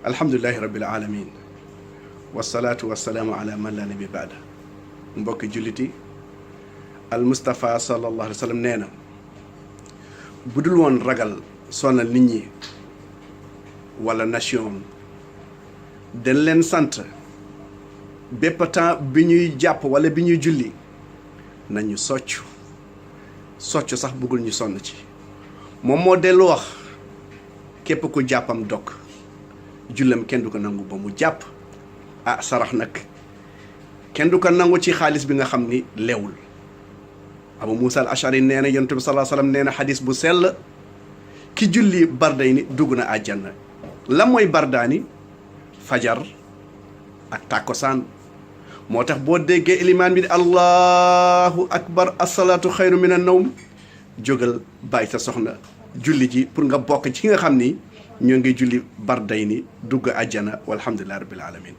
alhamdulilahi rabbil alamin wasalaatu wasalaamu ala man la nabi baada mbokki julliti al Mustafa sallallahu alayhi wa sallam nee na bu dul woon ragal sonal nit ñi wala nation dañ leen sant bépp temps bi ñuy jàpp wala bi ñuy julli nañu socc sax bëggul ñu sonn ci moom moo dellu wax képp ku jàppam dog jullam kenn du ko nangu ba mu jàpp sarax nag kenn du ko nangu ci xaalis bi nga xam ni leewul Abu Musa al Ashari nee na yonent bi sallallahu alayhi wasallam nee na xadis bu sell ki julli barday ni dugg na àjjana la mooy bardaani fajar ak tàkkosaan moo tax boo déggee ilimaan bi di allahu akbar asalaatu xayru min an nawm jógal bàyyi sa soxna julli ji pour nga bokk ci nga xam ni ñoo ngi julli barday ni dugg àjjana walhamdulillahi rabbil alamin